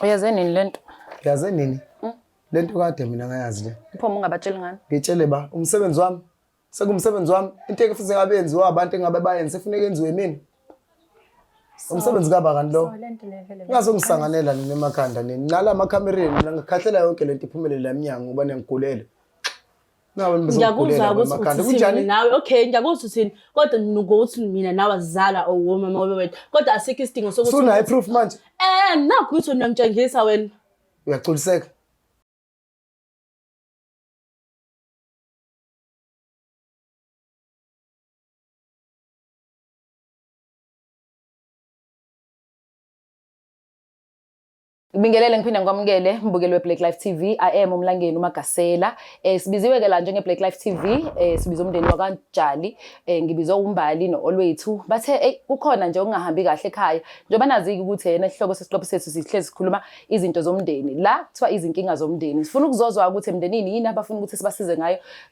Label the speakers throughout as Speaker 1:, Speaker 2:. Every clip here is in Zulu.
Speaker 1: Uyaze nini lento?
Speaker 2: Yaze nini? Lento kade mina ngayazi le.
Speaker 1: Pho ungabatsheli ngani?
Speaker 2: Ngitshele ba umsebenzi wami sekumsebenzi wami into ekufuze ngabe yenziwa abantu engabe bayenze sefuneka yenziwe mina. Umsebenzi kaba kanti lo.
Speaker 3: So lento le vele
Speaker 2: Ngazongisanganela nina emakhanda nini. Nala amakhamereni mina ngikhahlela yonke lento iphumelele la emnyango ngoba niyangigulela. Nawe
Speaker 4: Ngiyakuzwa
Speaker 2: nibizongigulela
Speaker 4: ukuthi
Speaker 2: emakhanda.
Speaker 4: uthini
Speaker 2: Kunjani?
Speaker 4: nawe okay ngiyakuzwa uthini kodwa ngokuthi mina nawe asizalwa or womama wethu kodwa asikho isidingo sokuthi
Speaker 2: Usunayo proof manje?
Speaker 4: Nakho ukuthi uyangitshengisa wena.
Speaker 2: Uyagculiseka?
Speaker 1: Ngibingelele ngiphinde ngikwamukele mbukeli we-Black Life TV. I am uMlangeni uMagasela. Sibiziwe ke la njenge Black Life TV, sibiza umndeni wakwaJali, ngibizwe uMbali no-Olwethu. Bathe ey kukhona nje okungahambi kahle ekhaya. Njengoba nazi-ke ukuthi yena isihloko sesiqephu sethu sihlezi sikhuluma izinto zomndeni. La kuthiwa izinkinga zomndeni. Sifuna ukuzozwa ukuthi emndenini yini abafuna ukuthi sibasize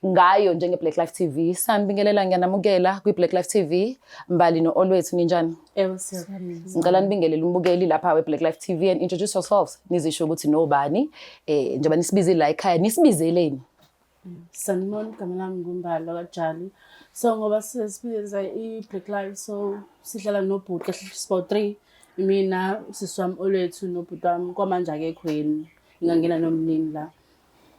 Speaker 1: ngayo njenge Black Life TV. Sanibingelela ngiyanamukela kwi-Black Life TV. Mbali no-Olwethu ninjani?
Speaker 4: Ewe siyaphila.
Speaker 1: Ngicela nibingelele umbukeli lapha we-Black Life TV and introduce yourselves. Nizisho ukuthi nobani njengoba nisibizile la ekhaya nisibizeleni.
Speaker 4: Sanibona, igama lami nguMbali wakwaJali. So ngoba sesibiza i-Black Life so sihlala nobhuti kahle sibo 3. Mina usisi wami Olwethu nobhuti wami kwamanje akekho yena. Ngingangena nomnini la.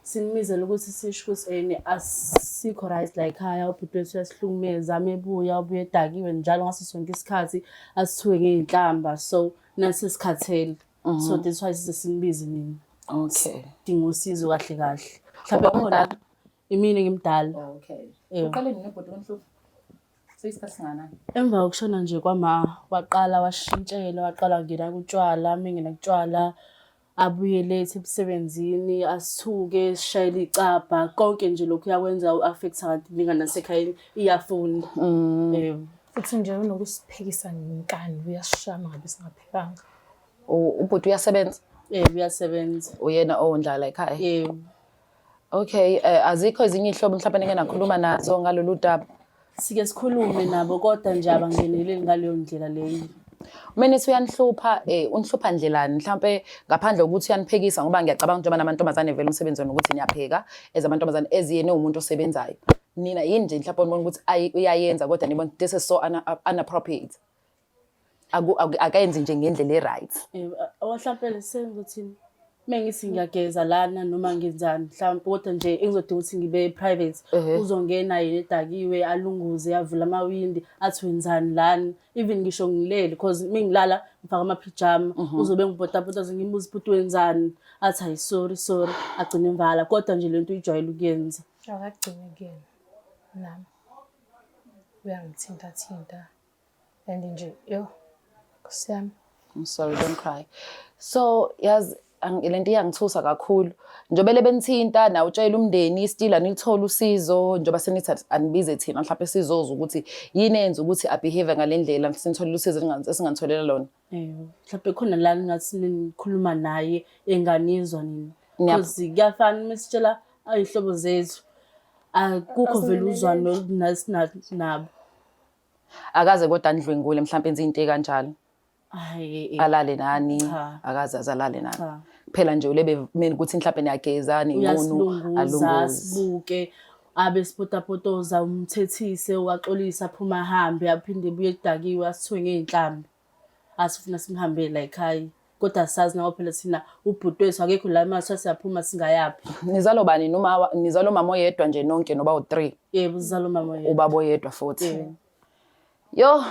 Speaker 4: Sinimizela ukuthi sisho ukuthi ene asikho right la ekhaya ubhuti wethu uyasihlukumeza mebuya ubuye edakiwe njalo ngaso sonke isikhathi asithuke ngey'nhlamba so nasi sikhathele. So that's why size sinibize nina.
Speaker 1: Okay.
Speaker 4: Dinga usizo kahle kahle. Mhlawumbe khona imina ngimdala.
Speaker 1: Okay.
Speaker 4: Ewe.
Speaker 1: Uqale nini ubhuti uNhlufu? Seyisikhathi singakanani?
Speaker 4: Emva kokushona nje kwama waqala washintshela waqala wangena kutshwala mengena kutshwala abuye late emsebenzini asithuke sishayele icabha konke nje lokhu uyakwenza u-affect-a kanti ningane nasekhaya iyafunda. Yebo.
Speaker 3: Futhi nje unokusiphekisa ngenkani uyasishaya ngabe singaphekanga.
Speaker 1: Ubhuti uyasebenza?
Speaker 4: Yebo uyasebenza.
Speaker 1: Uyena owondla la ekhaya?
Speaker 4: Yebo.
Speaker 1: Okay, azikho ezinye iy'hlobo mhlawumbe enike nakhuluma nazo ngalolu daba?
Speaker 4: Sike sikhulume nabo kodwa nje abangeneleli ngaleyo ndlela leyo.
Speaker 1: Uma nithi uyanihlupha, unihlupha ndlelani? Mhlawumpe ngaphandle kokuthi uyaniphekisa ngoba ngiyacabanga njengoba namantombazane vele umsebenzi wenu ukuthi niyapheka as amantombazane as yena ewumuntu osebenzayo. Nina yini nje mhlawumpe onibona ukuthi ayi uyayenza kodwa nibona this is so unappropriate. Akayenzi nje ngendlela e-right.
Speaker 4: Yebo, mhlampe sengizothini uma ngithi ngiyageza lana noma ngenzani mhlawumpe kodwa nje engizodinga ukuthi ngibe private uzongena yena edakiwe alunguze avule amawindi athi wenzani lana even ngisho ngilele because uma ngilala ngifaka amaphijama uzobe ngibhotapota ze ngimbuze bhuti wenzani athi hayi sorry sorry agcine emvala kodwa nje lento uyijwayele ukuyenza.
Speaker 3: Akagcini kuyena nami uyangithinta thinta and nje yo Nkosi yami.
Speaker 1: I'm sorry, don't cry. So yazi lento iyangithusa kakhulu. Njengoba benithinta nawe utshela umndeni still anilithola usizo njengoba senithi anibize thina mhlawumbe sizozwa ukuthi yini eyenza ukuthi abehave ngale ndlela sinitholele usizo esinganitholela lona.
Speaker 4: Yebo, mhlawumbe khona la ningathi nikhuluma naye enganizwa nina. Because kuyafana uma sitshela ayihlobo zethu akukho vele uzwano nabo.
Speaker 1: Akaze kodwa anidlwengule mhlawumbe enze into ekanjalo.
Speaker 4: Hayi
Speaker 1: Alale nani,
Speaker 4: Cha.
Speaker 1: akaze azalale nani.
Speaker 4: Cha.
Speaker 1: Phela nje ulebe mina ukuthi mhlawumbe niyageza ninqunu
Speaker 4: uyasilunguza
Speaker 1: alunguze.
Speaker 4: sibuke abe sipotapotoza umthethise waxolisa aphuma ahambe aphinde ebuye edakiwe asithuke ngey'nhlambi asifuna simhambele la ekhaya kodwa asazi nawo phela thina ubhuti wethu akekho la mase siyaphuma singayaphi.
Speaker 1: Nizalo bani noma nizalo mama oyedwa nje nonke noba u3?
Speaker 4: Yebo sizalo mama oyedwa.
Speaker 1: Ubaba oyedwa futhi.
Speaker 4: Yebo.
Speaker 1: Yo.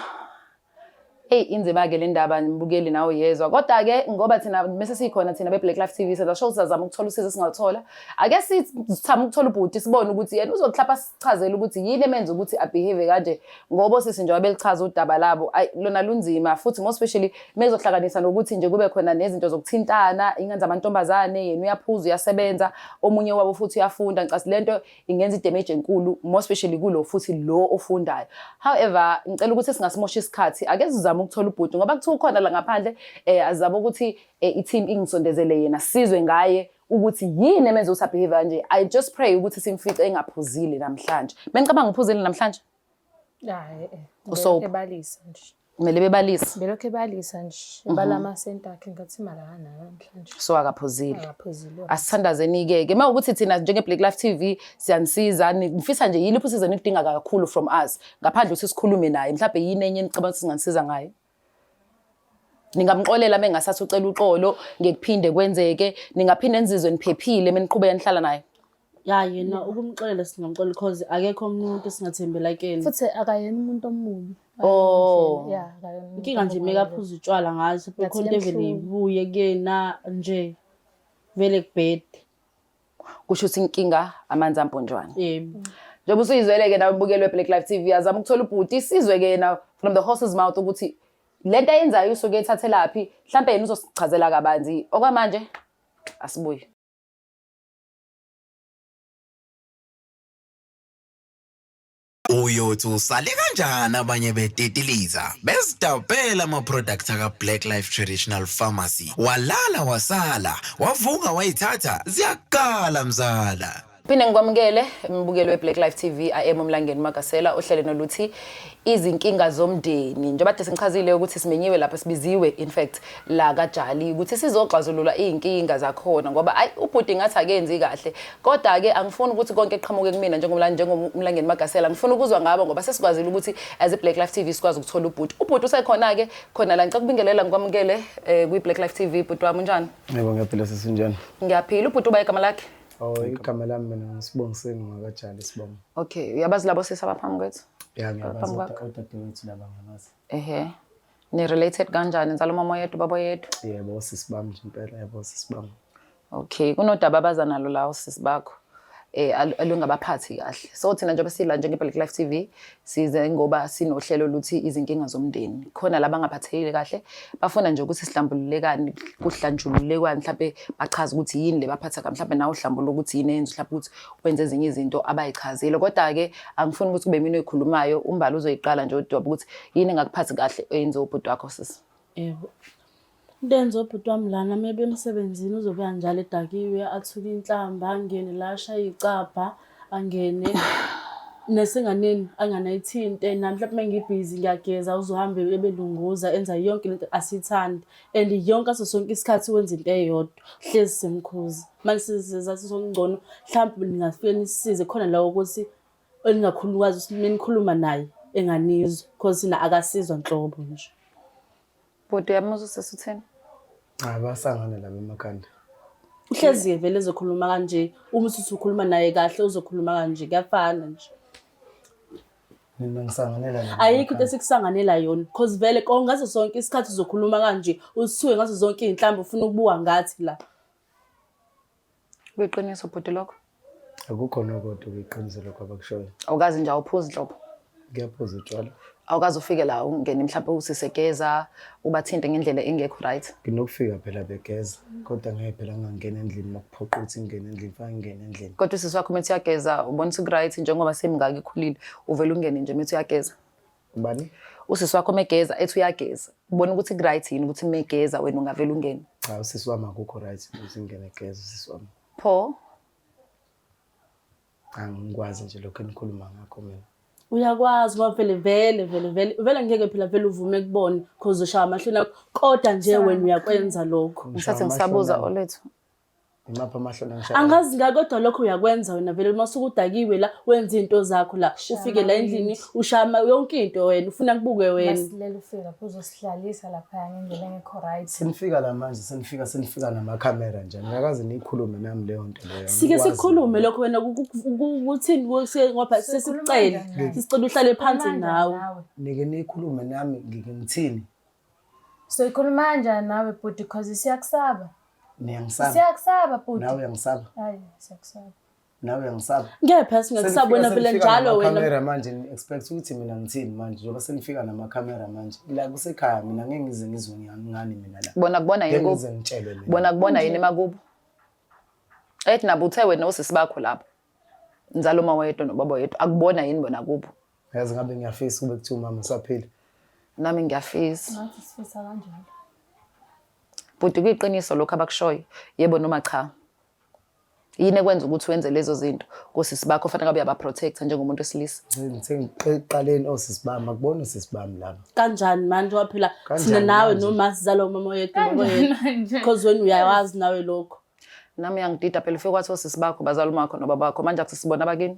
Speaker 1: Hey inzima ke le ndaba mbukeli nawe uyezwa. Kodwa ke ngoba thina mase sikhona thina be Black Life TV senza sure sizazama ukuthola usizo esingalithola. Ake sithame ukuthola ubhuti sibone ukuthi yena uzokuhlapha sichazele ukuthi yini emenza ukuthi abehave kanje ngoba osisi njengoba belichaza udaba labo ayi lona lunzima futhi more especially mezohlanganisa nokuthi nje kube khona nezinto zokuthintana ingane zamantombazane yena uyaphuza uyasebenza omunye wabo futhi uyafunda ngicasi lento ingenza idamage enkulu more especially kulo futhi lo ofundayo. However ngicela ukuthi singasimosha isikhathi ake sizame ukuthola ubhuti ngoba kuthiwa ukhona la ngaphandle azame ukuthi i-team ingisondezele yena sizwe ngaye ukuthi yini emenza ukuthi abehave kanje. I just pray ukuthi simfice engaphuzile namhlanje. Bengicabanga uphuzile namhlanje?
Speaker 3: Hayi
Speaker 1: Usober.
Speaker 3: Ebalisa nje.
Speaker 1: Kumele bebalisa.
Speaker 3: Belokhu ebalisa nje, ebala amasenti akhe ngathi imali akanayo namhlanje.
Speaker 1: So akaphuzile.
Speaker 3: Akaphuzile.
Speaker 1: Asithandazeni-ke ke uma ukuthi thina njenge-Black Life TV siyanisiza, nifisa nje yiliphi usizo enidinga kakhulu from us ngaphandle ukuthi sikhulume naye, mhlawumbe yini enye enicabanga ukuthi singanisiza ngayo? Ningamxolela uma engasathi ucela uxolo, ngeke kuphinde kwenzeke, ningaphinde nizizwe niphephile uma niqhubeka nihlala naye?
Speaker 4: Ya yena ukumxolela singamxolela because akekho omunye umuntu esingathembela kuyena.
Speaker 3: Futhi akayena umuntu omubi.
Speaker 1: Oh.
Speaker 3: Ya, akayena umuntu
Speaker 4: Inkinga nje
Speaker 3: omubi.
Speaker 4: mekaphuza utshwala ngathi
Speaker 3: Ngathi
Speaker 4: khona into evele
Speaker 3: liyamhlula.
Speaker 4: ibuye kuyena nje vele kubhede.
Speaker 1: Kusho ukuthi inkinga amanzi amponjwana.
Speaker 4: Yebo.
Speaker 1: Njengoba usuyizwele-ke nawe mbukeli we-Black Life TV, azama ukuthola ubhuti, sizwe-ke yena from the horse's mouth ukuthi lento ayenzayo usuke ethathelaphi, mhlampe yena uzosichazela kabanzi. Okwamanje asibuye.
Speaker 5: Uyothi usale kanjani abanye betetiliza bezidabhela ama-product aka-Black Life Traditional Pharmacy, walala wasala wavuka wayithatha ziyakala mzala.
Speaker 1: Phinde ngikwamukele mbukeli we-Black Life TV, I am Umlangeni Magasela, ohlelweni oluthi izinkinga zomndeni. Njengoba kade sengichazile ukuthi simenyiwe lapha, sibiziwe in fact la kaJali ukuthi sizoxazulula iy'nkinga zakhona, ngoba ayi ubhuti ngathi akenzi kahle. Kodwa-ke angifuni ukuthi konke kuqhamuke kumina njengomlangeni Magasela, ngifuna ukuzwa ngabo ngoba sesikwazile ukuthi as i-Black Life TV sikwazi ukuthola ubhuti. Ubhuti usekhona-ke khona la, ngicela ukubingelela ngikwamukele kwi-Black Life TV. Bhuti wami unjani?
Speaker 2: Yebo, ngiyaphila sisi, unjani?
Speaker 1: Ngiyaphila. Ubhuti uba igama lakhe?
Speaker 2: Oh, igama lami mina ngisibongiseni ngakajali sibonga.
Speaker 1: Okay, uyabazi labo sisi abaphambi kwethu?
Speaker 2: Ya, ngiyabazi.
Speaker 1: Phambi kwakho.
Speaker 2: Odadewethu laba ngiyabazi.
Speaker 1: Ehe. Ni related kanjani? Nzalo mama oyedwa, baba oyedwa?
Speaker 2: Yebo, osisi bami nje impela, yebo osisi bami.
Speaker 1: Okay, kunodaba abaza nalo la osisi bakho. Alungabaphathi kahle. So thina njengoba sila njenge Black Life TV size ngoba sinohlelo luthi izinkinga zomndeni. Khona laba abangaphathekile kahle, bafuna nje ukuthi sihlambululekane, kuhlanjululekwane, mhlambe bachaze ukuthi yini le baphatha kabi, mhlambe nawe uhlambulula ukuthi yini eyenza mhlambe ukuthi wenze ezinye izinto abayichazile. Kodwa-ke angifuni ukuthi kube mina oyikhulumayo, uMbali uzoyiqala nje udwaba ukuthi yini engakuphathi kahle eyenziwe ubhuti wakho sisi.
Speaker 4: Yebo. Into eyenziwa ubhuti wami lana maybe emsebenzini uzobuya njalo edakiwe, athuke inhlamba, angene la ashaye icabha, angene nasenganeni anganayithinte. Nami mhlawumbe uma ngibhizi ngiyageza uzohambe ebelunguza enza yonke lento asiyithandi. And yonke ngaso sonke isikhathi wenza into eyodwa, hlezi simkhuza. Manje sizathi sokungcono mhlawumbe ningafike nisisize khona la ukuthi eningakhulukwazi ukuthi menikhuluma naye enganizwa, cause thina akasizwa nhlobo nje.
Speaker 1: Bhuti uyamuzwa usisi uthini?
Speaker 2: Cha, basangana laba emakhanda.
Speaker 4: Uhlezi-ke vele ezokhuluma kanje, uma usuthi ukhuluma naye kahle uzokhuluma kanje, kuyafana nje.
Speaker 2: Mina ngisanganela nabo
Speaker 4: Ayikho into
Speaker 2: emakhanda.
Speaker 4: esikusanganela yona, cause vele konke ngaso sonke isikhathi uzokhuluma kanje, usithuke ngazo zonke iy'nhlamba ufuna ukubuka ngathi la.
Speaker 1: Kuyiqiniso bhuti lokho?
Speaker 2: Akukho nokodwa kuyiqiniso lokho abakushoyo.
Speaker 1: Awukazi nje awuphuzi nhlobo?
Speaker 2: Ngiyaphuza utshwala.
Speaker 1: Awukazi ufike la ungene mhlawumbe usisegeza ubathinte ngendlela engekho right?
Speaker 2: Nginokufika phela begeza, kodwa ngeke phela ngingangena endlini makuphoqa ukuthi ngingene endlini, fanele ngingene endlini.
Speaker 1: Kodwa usisi wakho methi uyageza ubona ukuthi ku-right njengoba semingaka ikhulile, uvele ungene nje methi uyageza.
Speaker 2: Ubani?
Speaker 1: Usisi wakho megeza ethi uyageza, ubona ukuthi ku-right yini ukuthi megeza wena ungavele ungene?
Speaker 2: Cha, usisi wami akukho right ukuthi ngingene egeza usisi wami.
Speaker 1: Pho?
Speaker 2: Angikwazi nje lokho enikhuluma ngakho mina.
Speaker 4: Uyakwazi ngoba vele vele vele vele vele ngeke phela vele uvume kubona cause ushaya amahloni akho, kodwa nje wena uyakwenza lokho.
Speaker 1: Ngisathi ngisabuza Olwethu.
Speaker 2: Imaphi amahloni angishaya?
Speaker 4: Angazi nga kodwa lokho uyakwenza wena vele uma usuke udakiwe la wenza izinto zakho la, ufike la endlini ushaya yonke into wena ufuna kubuke wena.
Speaker 3: Masilela ufike lapho uzosihlalisa lapha ngendlela engekho right.
Speaker 2: Senifika la manje, senifika senifika namakhamera nje. Ngingakaze niyikhulume nami leyo nto leyo.
Speaker 4: Sike
Speaker 2: Angikwazi.
Speaker 4: sikhulume lokho wena kuthini ngoba sesikucele sisicela uhlale phansi nawe.
Speaker 2: Nike niyikhulume nami ngike ngithini?
Speaker 3: So ikhuluma kanjani nawe bhuti because siyakusaba.
Speaker 2: Niyangisaba.
Speaker 3: Siyakusaba bhuti.
Speaker 2: Nawe uyangisaba.
Speaker 3: Hayi siyakusaba.
Speaker 2: Nawe uyangisaba.
Speaker 4: Ngeke phela singakusaba wena vele njalo wena.
Speaker 2: Namakhamera manje ni expect ukuthi mina ngithini manje njengoba senifika namakhamera manje. La kusekhaya mina ngeke ngize ngizwe ngani mina la.
Speaker 1: Bona kubona yini
Speaker 2: Ngeke
Speaker 1: kubo?
Speaker 2: ngize ngitshelwe mina.
Speaker 1: Bona kubona yini emakubo? Ethi nabo uthe wena osisi bakho lapho. Nzalo uma wedwa nobaba wedwa akubona yini bona kubo?
Speaker 2: Yazi ngabe ngiyafisa kube kuthiwa umama usaphila.
Speaker 1: Nami ngiyafisa.
Speaker 3: Ngathi sifisa kanjalo.
Speaker 1: Bhuti kuyiqiniso lokho abakushoyo. Yebo noma cha. Yini ekwenza ukuthi wenze lezo zinto kosisi bakho fanele ngabe uyabaprotecta njengomuntu wesilisa?
Speaker 2: Ngithe ngiqaleni osisi bami akubona osisi bami laba.
Speaker 4: Kanjani manje waphela
Speaker 2: Kanjani
Speaker 4: thina nawe
Speaker 2: manje?
Speaker 4: noma sizalwa umama oyedwa ubaba oyedwa.
Speaker 3: Manje.
Speaker 4: Because wena uyawazi nawe lokho.
Speaker 1: Nami uyangidida phela ufike kwathi osisi bakho bazala umakho nobaba bakho manje akusisibona abakini.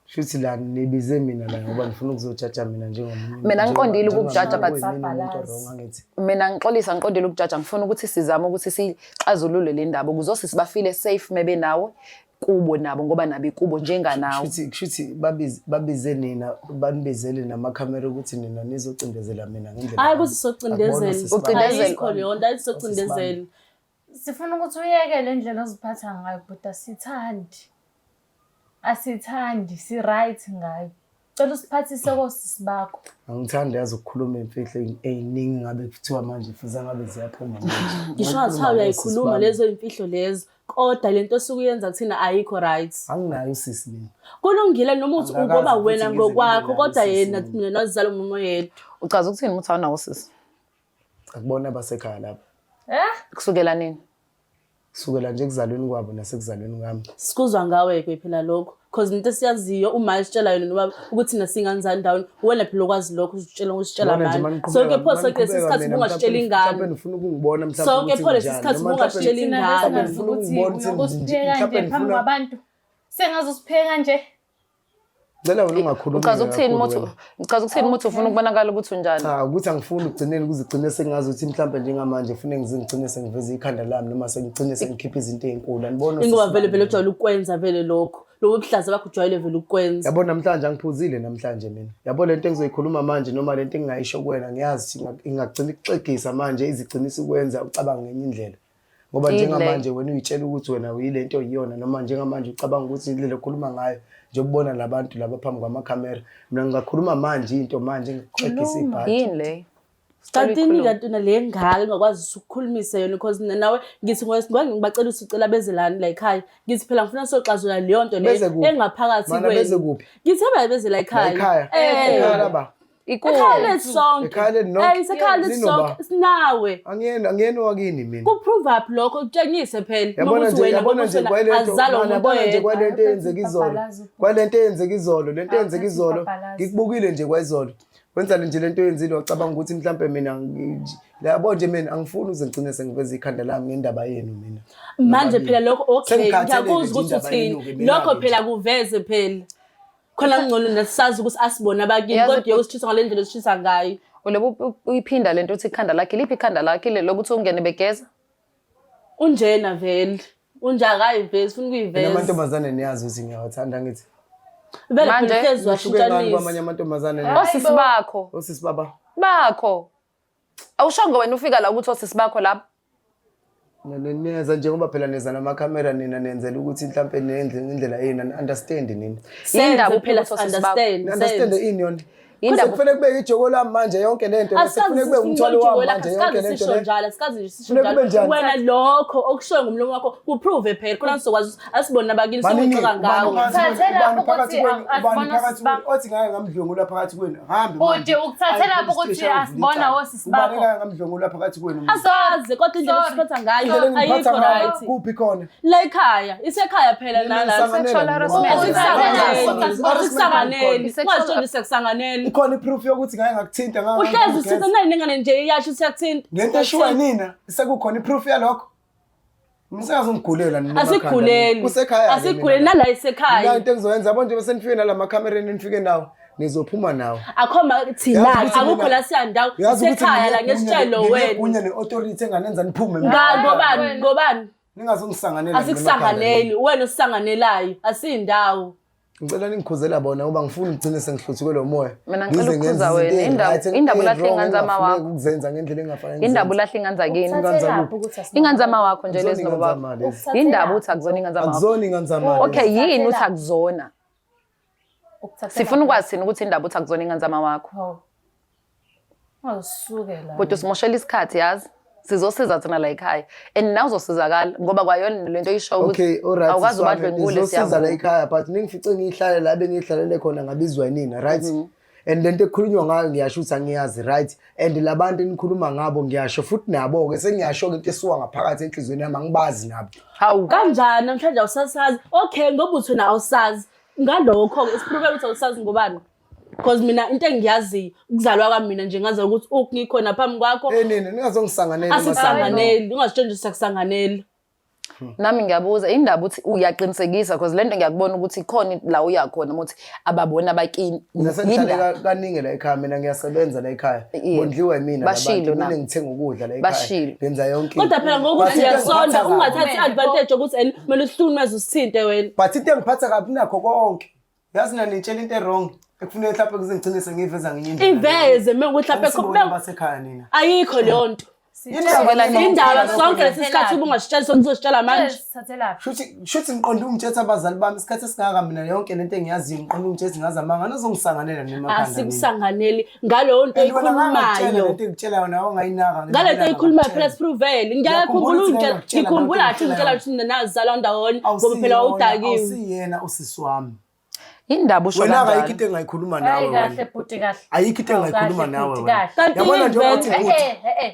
Speaker 2: Shuthi la nibize mina la ngoba ngifuna ukuzojaja mina njengomuntu.
Speaker 1: Mina ngiqondile ukukujaja, but-
Speaker 2: umuntu wrong angithi.
Speaker 1: Mina ngixolisa ngiqondile ukujaja ngifuna ukuthi sizame ukuthi sixazulule le ndaba ukuze osisi bafile safe mebe nawe kubo nabo ngoba nabo ikubo njenganawe.
Speaker 2: Kushuthi babize nina banibizele namakhamera ukuthi nina nizocindezela mina ngendlela.
Speaker 4: Hayi ukuthi
Speaker 2: Akubona
Speaker 4: socindezela.
Speaker 2: osisi bami.
Speaker 1: Ucindezela.
Speaker 4: Ayikho leyo nto ayithi socindezela.
Speaker 3: Sifuna ukuthi uyeke le ndlela oziphatha ngayo bhuti asithandi. Asithandi, si-right ngayo. Cela usiphathise kosisi bakho.
Speaker 2: Angithandi yazi ukukhuluma imfihlo ey'ningi ngabe kuthiwa manje fuze ngabe ziyaphuma manje.
Speaker 4: Ngisho ngathiwa uyayikhuluma lezo imfihlo lezo kodwa lento osuke uyenza kuthina ayikho right.
Speaker 2: Anginayo usisi mina.
Speaker 4: Kulungile noma uthi
Speaker 2: Angakaze
Speaker 4: ngoba
Speaker 2: futhi
Speaker 4: wena
Speaker 2: ngize
Speaker 4: ngokwakho
Speaker 2: ngibe naye
Speaker 4: kodwa
Speaker 2: usisi
Speaker 4: yena
Speaker 2: mina.
Speaker 4: mina nozala umama oyedwa.
Speaker 1: Uchaza ukuthini ukuthi awunawo usisi?
Speaker 2: Akubona abasekhaya lapha.
Speaker 3: Eh?
Speaker 1: Kusukela nini?
Speaker 2: Kusukela nje ekuzalweni kwabo nasekuzalweni kwami.
Speaker 4: Sikuzwa ngawe-ke phela lokho cause into esiyaziyo uma esitshela yona nobaba ukuthi thina singani ndawonye wena phela okwazi lokho usitshela usitshela
Speaker 2: Yabona nje
Speaker 4: manje sonke
Speaker 2: maniqhubeka
Speaker 4: pho sonke lesi
Speaker 2: maniqhubeka
Speaker 4: sikhathi
Speaker 2: mina
Speaker 4: ubungasitsheli
Speaker 2: mhlawumbe
Speaker 4: ingane
Speaker 2: mhlawumbe nifuna ukungibona mhlawumbe
Speaker 4: sonke
Speaker 2: ukuthi
Speaker 4: pho lesi
Speaker 2: nginjani
Speaker 4: sikhathi
Speaker 2: noma mhlawumbe
Speaker 4: ubungasitsheli
Speaker 3: Thina
Speaker 4: ingane
Speaker 3: besingazi
Speaker 2: ngifuna
Speaker 3: ukuthi
Speaker 2: ukungibona ukuthi
Speaker 3: uyokusipheka
Speaker 2: mhlawumbe
Speaker 3: nje phambi
Speaker 2: ngifuna
Speaker 3: kwabantu. Sengazosipheka nje.
Speaker 2: Ngicela wena ungakhulumi
Speaker 1: Uchaza ukuthini
Speaker 2: kakhulu
Speaker 1: muthi
Speaker 2: wena.
Speaker 1: uchaza ukuthini muthi ufuna ukubonakala ukuthi unjani?
Speaker 2: Cha ukuthi angifuni ukugcineni kuze kugcine sengazi ukuthi mhlawumbe njengamanje fune ngize ngigcine sengiveze ikhanda lami noma sengigcine sengikhipha izinto ey'nkulu anibona
Speaker 4: ingoba
Speaker 2: osisi
Speaker 4: vele
Speaker 2: bami
Speaker 4: vele
Speaker 2: mina.
Speaker 4: ujwayele ukukwenza vele lokho lobo buhlaza bakho ujwayele vele ukukwenza
Speaker 2: Yabo namhlanje angiphuzile namhlanje mina. Yabo lento engizoyikhuluma manje noma lento engingayisho kuwena ngiyazi ukuthi ingagcina ikuxegisa manje izigcina isikwenza ucabange ngenye indlela. Ngoba
Speaker 1: Yini leyo?
Speaker 2: njengamanje wena uyitshela ukuthi wena uyilento oyiyona noma njengamanje ucabanga ukuthi indlela okhuluma ngayo njengoba ubona labantu laba phambi kwamakhamera. Mina ngingakhuluma manje into manje ngikuxegisa ibhadi.
Speaker 1: Yini leyo? Sicela
Speaker 4: kanti ini
Speaker 1: uyikhulume.
Speaker 4: kanti wena le ngaka engakwazi ukukhulumisa yona because mina nawe ngithi ngibacela ukuthi ucela beze lani la ekhaya ngithi phela ngifuna soxazula leyo nto
Speaker 2: Beze
Speaker 4: leyo
Speaker 2: kuphi?
Speaker 4: engaphakathi
Speaker 2: Mana beze
Speaker 4: kwenu
Speaker 2: kuphi?
Speaker 4: ngithi abaye beze la
Speaker 2: La
Speaker 4: ekhaya
Speaker 2: ekhaya.
Speaker 4: Eh.
Speaker 2: Ekhaya laba.
Speaker 1: Ikuwe.
Speaker 4: Ekhaya lethu sonke.
Speaker 2: Ekhaya lenu nonke?
Speaker 4: Eh, isekhaya lethu
Speaker 2: Ninoba?
Speaker 4: sonke sinawe.
Speaker 2: Angiyena angiyena owakini mina.
Speaker 4: Kuprove up lokho kutshengise phela
Speaker 2: Yabona
Speaker 4: ukuthi
Speaker 2: nje
Speaker 4: wena
Speaker 2: yabona
Speaker 4: ngoba
Speaker 2: nje
Speaker 4: wena
Speaker 2: kwalento
Speaker 4: azalwa
Speaker 2: mana,
Speaker 4: umuntu
Speaker 2: yabona nje
Speaker 4: oyedwa.
Speaker 2: kwalento eyenzeka izolo.
Speaker 3: Ibhabhalazi.
Speaker 2: Kwalento eyenzeka izolo, lento eyenzeka
Speaker 3: Awuthathi
Speaker 2: izolo.
Speaker 3: ibhabhalazi.
Speaker 2: Ngikubukile nje kwayizolo. Wenza nje lento oyenzile wacabanga ukuthi mhlambe mina yabo nje mina angifuni uze ngigcine sengiveza ikhanda lami ngendaba yenu mina.
Speaker 4: Manje
Speaker 2: Nobabili.
Speaker 4: phela lokho okay
Speaker 2: Sengikhathele
Speaker 4: ngiyakuzwa
Speaker 2: nje
Speaker 4: ukuthi
Speaker 2: indaba
Speaker 4: uthini.
Speaker 2: yenu-ke mina-ke
Speaker 4: Lokho
Speaker 2: nje.
Speaker 4: phela kuveze phela. Khona kungcono nasisazi ukuthi asibona abakini
Speaker 1: Yazi
Speaker 4: kodwa uyosishisa ngale ndlela osishisa ngayo.
Speaker 1: Ulobu uyiphinda lento uthi ikhanda lakhe liphi ikhanda lakhe le lokuthi ungene begeza?
Speaker 4: Unjena vele. Unje akayivezi ufuna
Speaker 2: Mina
Speaker 4: ukuyiveza.
Speaker 2: amantombazane niyazi ukuthi ngiyawathanda ngithi.
Speaker 4: Vele
Speaker 1: Manje-
Speaker 4: phela hlezi
Speaker 2: Nihluke ngani kwamanye
Speaker 4: washintshanisa.
Speaker 2: amantombazane nina?
Speaker 1: Osisi bakho.
Speaker 2: Osisi baba.
Speaker 1: Bakho. Awushongo wena ufika la ukuthi osisi bakho lapho.
Speaker 2: Niyeza njengoba phela neza namakhamera nina nenzela ukuthi mhlampe nenze ngendlela yenu ani-understand nina.
Speaker 1: Yindaba
Speaker 4: Senze phela
Speaker 1: uphila ukuthi osisi bakho.
Speaker 4: understand.
Speaker 2: Ni-understand
Speaker 4: senze.
Speaker 2: ini yona?
Speaker 1: Yindaba-
Speaker 2: Kuze kufanele kube ijoko lami manje yonke lento
Speaker 4: Asikaze
Speaker 2: kufanele kube umthwalo wami manje yonke
Speaker 4: asikaze
Speaker 2: lento
Speaker 4: sisho
Speaker 2: le.
Speaker 4: njalo asikaze nje sisho
Speaker 2: Kufuneka kube
Speaker 4: njalo
Speaker 2: njani?
Speaker 4: wena lokho okushoyo ngomlomo wakho kuprove phela khona sizokwazi ukuthi asibone abakini
Speaker 2: Baningi,
Speaker 4: sikuxoxa
Speaker 2: ubani
Speaker 4: ngawo
Speaker 2: phakathi kwenu,
Speaker 3: Uthathe
Speaker 2: ubani
Speaker 3: lapho
Speaker 2: phakathi
Speaker 3: ukuthi
Speaker 2: kwenu, ubani
Speaker 3: asibona
Speaker 2: phakathi
Speaker 3: osisi bakho.
Speaker 2: kwenu, othi ngake ngamdlwengula phakathi kwenu hambe
Speaker 3: Bhuti,
Speaker 2: manje.
Speaker 3: ukuthathe
Speaker 2: Aye,
Speaker 3: lapho
Speaker 2: police
Speaker 3: ukuthi
Speaker 2: station,
Speaker 3: asibona
Speaker 2: avule icala.
Speaker 3: osisi
Speaker 2: Ubani
Speaker 3: bakho.
Speaker 2: engake ngamdlwengula phakathi kwenu mina?
Speaker 4: asazi kodwa indlela
Speaker 3: Sorry.
Speaker 4: osiphatha ngayo
Speaker 2: Indlela engiphatha
Speaker 4: ayikho
Speaker 2: ngayo
Speaker 4: right
Speaker 2: kuphi khona?
Speaker 4: la ekhaya isekhaya phela nala
Speaker 2: Nisanganela
Speaker 1: Sexual
Speaker 2: nina.
Speaker 1: harassment.
Speaker 4: asikusanganeli asikusanganeli
Speaker 1: I-sexual-
Speaker 4: ungasitsheli sekusanganeli
Speaker 2: Ikhona i-proof yokuthi ngake ngakuthinta ngake
Speaker 4: uhlezi
Speaker 2: ngakugeza.
Speaker 4: usithinta nani nengane nje iyasho usiyakuthinta
Speaker 2: Ngento eshiwa nina sekukhona i-proof yalokho. Nisengazongigulela nina emakhanda
Speaker 4: asiguleli
Speaker 2: nina. Kusekhaya ke
Speaker 4: asiguleli
Speaker 2: mina.
Speaker 4: nala
Speaker 2: Mina
Speaker 4: isekhaya
Speaker 2: into engizoyenza yabo nje bese nifike nalamakhamera enifike nawo nizophuma nawo.
Speaker 4: akho ma thina
Speaker 2: Yazi ukuthi
Speaker 4: akukho
Speaker 2: mina-
Speaker 4: la siyandawo
Speaker 2: Yazi ukuthi
Speaker 4: isekhaya la ngesitshelo wena
Speaker 2: nginegunya ne-authority enganenza niphume mina.
Speaker 4: Nga ngobani ngobani
Speaker 2: Ningazongisanganela nina emakhanda
Speaker 4: asikusanganeli
Speaker 2: nina.
Speaker 4: wena osisanganelayo asiyindawo
Speaker 2: Ngicela ningikhuzela bona ngoba ngifuna ngigcine sengihluthuke lo moya.
Speaker 1: Mina ngicela
Speaker 2: Ngize ngenze
Speaker 1: ukukhuza
Speaker 2: izinto
Speaker 1: wena.
Speaker 2: ey'right,
Speaker 1: Indaba ulahle
Speaker 2: ey'wrong
Speaker 1: ingane zama
Speaker 2: engingafuneki
Speaker 1: wakho.
Speaker 2: ukuzenza ngendlela engingafanele
Speaker 1: Indaba
Speaker 2: ngizenze.
Speaker 1: ulahle ingane zakini.
Speaker 2: Ingane
Speaker 3: Ukuthathe
Speaker 2: zakuphi?
Speaker 3: lapho ukuthi asibona
Speaker 1: Ingane zama wakho nje lezi
Speaker 2: Akuzona
Speaker 1: nobaba.
Speaker 2: ingane zama lezi.
Speaker 1: Indaba uthi akuzona ingane zama wakho.
Speaker 2: Akuzona ingane zama lezi.
Speaker 1: Okay, yini uthi akuzona?
Speaker 3: Ukuthathe
Speaker 1: Sifuna
Speaker 3: lapho.
Speaker 1: ukwazi thina ukuthi indaba uthi akuzona ingane zama wakho.
Speaker 3: Hawu. Ungazisuke la.
Speaker 1: Kodwa usimoshela isikhathi yazi. Sizosiza thina la ekhaya. And nawe uzosizakala ngoba kwayona lento oyisho ukuthi
Speaker 2: Okay, alright.
Speaker 1: awukwazi
Speaker 2: siswane,
Speaker 1: ubadlwengule
Speaker 2: nizosiza la
Speaker 1: siyavuma.
Speaker 2: ekhaya but ningifice ngiyihlale la bengiyihlalele khona ngabizwa yinina, right? And lento ekukhulunywa ngayo ngiyasho ukuthi angiyazi, right? And labantu enikhuluma ngabo ngiyasho futhi nabo-ke sengiyasho-ke into esuka ngaphakathi enhliziyweni yami, angibazi nabo.
Speaker 1: Hawu.
Speaker 4: Kanjani namhlanje awusasazi? Okay, ngoba uthi wena awusazi. Ngalokho-ke isiprove ukuthi awusazi ngobani? Because mina into engiyaziyo ukuzalwa kwami mina nje ngazi ukuthi uk ngikhona phambi kwakho.
Speaker 2: Hey nina ningazongisanganela.
Speaker 4: Asikusanganeli, ungazitsheli nje siyakusanganela.
Speaker 1: Nami ngiyabuza indaba uthi uyaqinisekisa because lento ngiyakubona ukuthi khona la uya khona ukuthi ababona abakini.
Speaker 2: Mina sengihlale
Speaker 1: Yindaba.
Speaker 2: kaningi la ekhaya, mina ngiyasebenza la ekhaya.
Speaker 1: Yeah.
Speaker 2: Bondliwa yimina la
Speaker 1: Bashilo
Speaker 2: bantu, mina
Speaker 1: nabo.
Speaker 2: ngithenga ukudla la ekhaya.
Speaker 1: Bashilo.
Speaker 2: Ngenza yonke into.
Speaker 4: Kodwa phela ngokuthi
Speaker 2: But into
Speaker 4: uyasonda
Speaker 2: engiphatha kabi-
Speaker 4: ungathathi i-advantage yokuthi and kumele usihlukumeze usithinte wena.
Speaker 2: But into engiphatha kabi nakho konke. Yazi mina nitshela into e-wrong ekufuneka mhlawumbe kuze ngigcine sengiyiveza ngenye indlela.
Speaker 4: Iveze mengukuthi lapha
Speaker 2: Angisibona basekhaya nina.
Speaker 4: ayikho leyo nto. Indaba sonke lesi sikhathi ubungasitsheli sona uzositshela manje.
Speaker 3: Sithathelaphi?
Speaker 2: Shuthi shuthi ngiqonde ungitshethe abazali bami isikhathi esingaka mina yonke lento engiyaziyo ngiqonde ungitshethe ngazi amanga nozongisanganela nemakhanda.
Speaker 4: Asikusanganeli ngaleyo nto
Speaker 2: And wena ngangakutshela
Speaker 4: oyikhulumayo.
Speaker 2: lento engikutshela yona wangayinaka.
Speaker 4: Ngale nto oyikhulumayo phela sipruvele.
Speaker 2: Ngiyakhumbula
Speaker 4: Ngiyakhumbula
Speaker 2: ukuthi
Speaker 4: ungitshela
Speaker 2: ngangikutshela
Speaker 4: ngikhumbula
Speaker 2: lento
Speaker 4: kahle ungitshela ukuthi mina nazalwa ndawonye ngoba phela wawudakiwe.
Speaker 2: Awusiyena usisi wami.
Speaker 1: Indaba usho
Speaker 2: Wena ayikho
Speaker 1: kanjalo.
Speaker 2: into engayikhuluma nawe
Speaker 3: Hayi
Speaker 2: wena.
Speaker 3: kahle bhuti kahle.
Speaker 2: Ayikho into engayikhuluma
Speaker 3: Kahle,
Speaker 2: nawe
Speaker 3: bhuti,
Speaker 2: wena.
Speaker 3: kahle.
Speaker 4: Kanti
Speaker 2: Yabona nje
Speaker 4: yini
Speaker 2: ukuthi
Speaker 4: vele?
Speaker 2: bhuti
Speaker 3: Eh eh eh.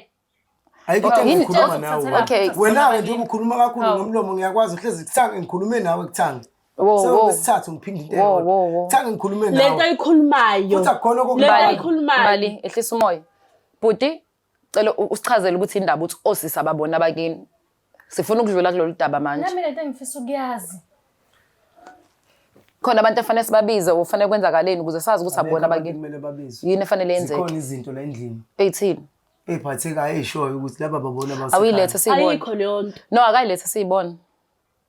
Speaker 2: ayikho into
Speaker 1: Yini-
Speaker 2: engayikhuluma nawe wena.
Speaker 1: Okay.
Speaker 2: Wena-ke njengoba ukhuluma kakhulu
Speaker 3: Hawu.
Speaker 2: ngomlomo ngiyakwazi uhlezi kuthange ngikhulume nawe kuthange.
Speaker 1: Wo, wo.
Speaker 2: Sekwesithathu ngiphinde into
Speaker 1: Wo,
Speaker 2: eyodwa.
Speaker 1: wo, wo.
Speaker 2: Kuthange ngikhulume
Speaker 4: Le nto
Speaker 2: nawe.
Speaker 4: ayikhulumayo.
Speaker 2: Futhi akukhona
Speaker 4: Le nto
Speaker 2: okokuqala.
Speaker 4: ayikhulumayo.
Speaker 1: Mbali, ehlisa umoya. Bhuti, cela usichazele ukuthi indaba uthi osisi ababona abakini. Sifuna ukudlula kulolu daba manje.
Speaker 3: Nami lento engifisa ukuyazi.
Speaker 1: Khona abantu efanele sibabize ufanele kwenzakaleni ukuze sazi ukuthi abona
Speaker 2: Abekho abantu
Speaker 1: abakini.
Speaker 2: kumele babizwe.
Speaker 1: Yini efanele yenzeke?
Speaker 2: Zikhona izinto la endlini
Speaker 1: Eyithini?
Speaker 2: ey'phathekayo ey'shoyo ukuthi laba babona abasekhaya.
Speaker 1: Awuyilethe siyibone.
Speaker 4: Ayikho leyo nto.
Speaker 1: No, akayilethe siyibone.